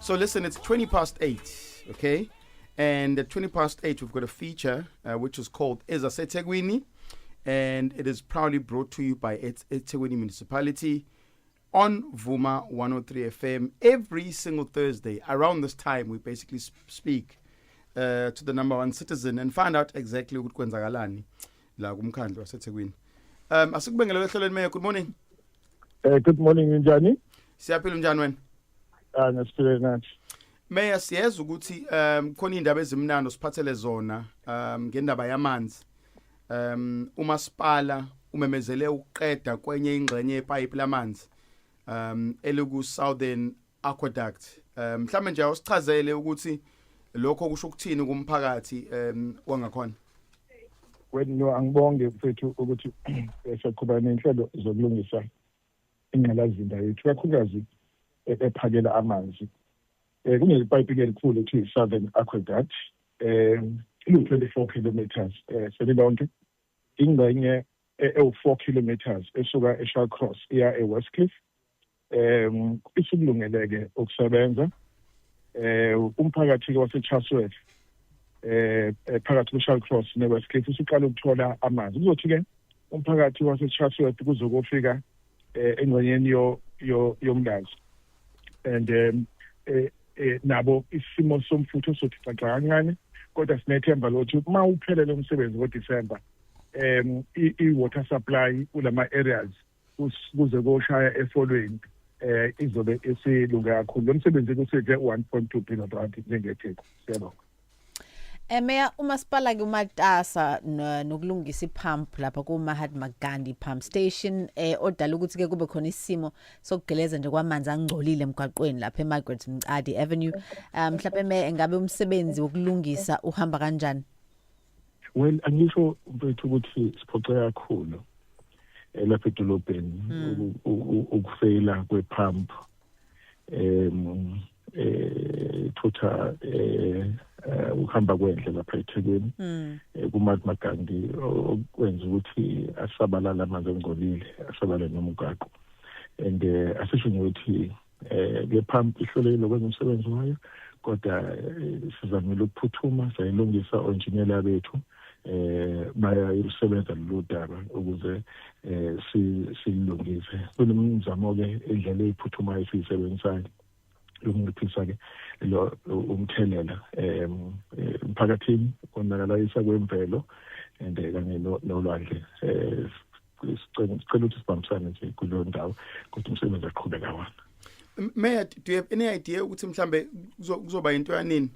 So listen, it's 8:20, okay? And at 8:20, we've got a feature which is called EzaseThekwini, and it is proudly brought to you by eThekwini Municipality on Vuma 103 FM every single Thursday. Around this time, we basically speak to the number one citizen and find out exactly ukuthi kwenzakalani la kumkhandlu waseThekwini. Asikubingelele ehlelweni, Mayor. Good morning. Good morning, njani? Siyaphila, njani wena? Ah, nasiphile nathi. Mayor, siyeza ukuthi khona indaba ezimnandi osiphathele zona ngendaba yamanzi. Umasipala umemezele ukuqeda kwenye ingxenye yepipe lamanzi eliku Southern Aqueduct. Mhlambe nje awusichazele ukuthi lokho kusho ukuthini kumphakathi wangakhona. Well, no, angibonge mfethu ukuthi siyaqhubeka nenhlelo zokulungisa ingqalasizinda yethu, kakhulukazi ephakela amanzi. Kunepayipi elikhulu ekuthiwa i-Southern Aqueduct, ilu-24 kilometers selilonke. Ingxenye ewu-4 kilometers esuka eShallcross iya eWestcliff isikulungeleke ukusebenza. Umphakathi ke waseChatsworth, phakathi kweShallcross neWestcliff, usuqala ukuthola amanzi. Kuzothi ke umphakathi waseChatsworth kuzokufika engxenyeni yo yoMlazi and nabo isimo somfutho sothi xaxa kancane, kodwa sinethemba lokuthi uma uphelele umsebenzi ngoDisemba, i-water supply kulama areas kuze koshaya efolweni izobe isilunge kakhulu. Lo msebenzi kusidle R1.2 billion njengeTheku. Siyabonga. Meya, umasipala ke umatasa nokulungisa ipump lapha ku Mahatma Gandhi Pump Station odala ukuthi ke kube khona isimo sokugeleza nje kwamanzi angcolile emgwaqweni lapha eMargaret Mqadi Avenue. Mhlawumbe, Meya, engabe umsebenzi wokulungisa uhamba kanjani? Well, angisho mfethu ukuthi siphoxe kakhulu lapha edolobheni ukufeyila kwepump thutha ukuhamba kwendle lapha eThekwini kuMahatma Gandhi, okwenza ukuthi asabalala amanzi angcolile, asabalale nomgwaqo. And asisho nje ukuthi le pump ihlulekile ukwenza umsebenzi wayo, kodwa sizamile ukuphuthuma sayilungisa. Onjiniyela bethu bayayisebenza lolu daba ukuze silungise. Kunemizamo ke, indlela eyiphuthumayo esiyisebenzisayo yokunciphisa ke lo umthelela emphakathini, konakalisa kwemvelo and kanye nolwandle. Sicela ukuthi sibambisane nje kuleyo ndawo, kodwa umsebenzi aqhubeka wona. Mayor, do you have any idea ukuthi mhlambe kuzoba into yanini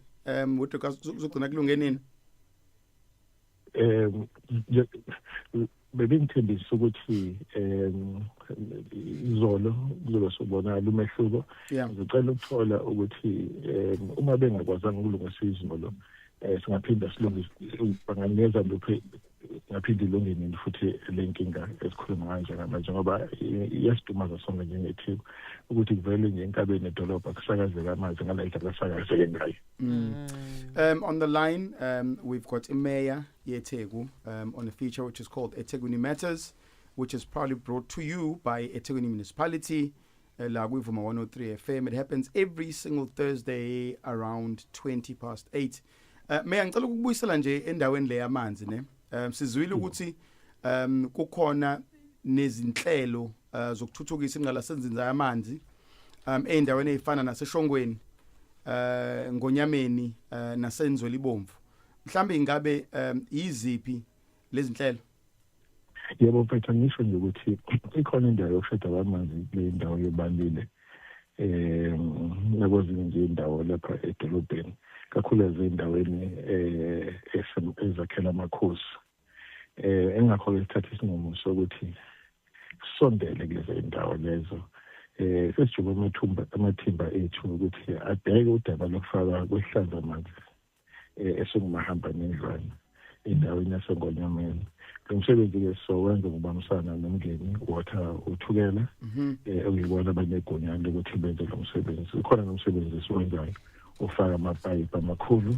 with regards kuzogcina kulunge nini? Bebengithembisa ukuthi izolo kuzobe sobonakala umehluko. Ngicela ukuthola ukuthi uma bengakwazanga ukulungisa izolo, singaphinda silungise, banganikeza luphi, ngaphinde ilunge nini futhi le nkinga esikhuluma ngayo njengamanje, ngoba iyasidumaza sonke njengeTheku ukuthi kuvele nje enkabeni edolobha kusakazeke amanzi ngale ndlela asakazeke ngayo. On the line, we've got Mayor yeTheku on a feature which is called eThekwini Matters, which is proudly brought to you by eThekwini Municipality, la kwiVuma 103 FM. It happens every single Thursday around 8:20. Mayor, ngicela ukubuyisela nje endaweni le yamanzi ne. Sizwile ukuthi kukhona nezinhlelo zokuthuthukisa ingqalasizinda yamanzi eindaweni ezifana naseShongweni, Ngonyameni, naseNzwelibomvu. Mhlambe ingabe iziphi lezi nhlelo? Yebo mfethu, angisho nje ukuthi ikhona indawo yokushoda kwamanzi kule ndawo yobalile nakwezinye nje indawo lapha edolobheni, kakhulukazi ey'ndaweni ezakhela amakhosi. Engakho-ke sithatha isinqumo sokuthi sisondele kulezi ndawo lezo. Sesijube amathumba, amathimba ethu ukuthi abheke udaba lokufaka kwehlanza amanzi esingumahamba nendlwana endaweni yaseNgonyameni. Lo msebenzi-ke sizowenza ngokubambisana noMngeni Water, uThukela, okuyibona abanegunya lokuthi benze lo msebenzi. Ukhona nomsebenzi esiwenzayo ofaka amapayipi amakhulu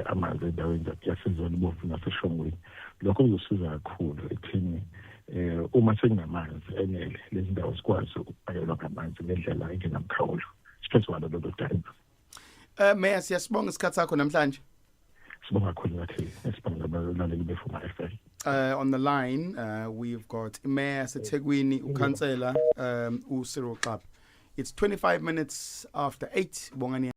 amanzi endaweni yaseZwelibomvu naseShongweni. Lokho kuzosiza kakhulu ekutheni uma sekunamanzi enele, lezi ndawo zikwazi ukufakelwa ngamanzi ngendlela engenamkhawulo. Siphethe walo lolo daba. Mayor, siyasibonga isikhathi sakho namhlanje. Sibonga kakhulu nathi, sibonga nabalaleli beVuma FM. On the line we've got Mayor yaseThekwini, ukhansela uCyril Xaba. It's 25 minutes after 8. Bongani.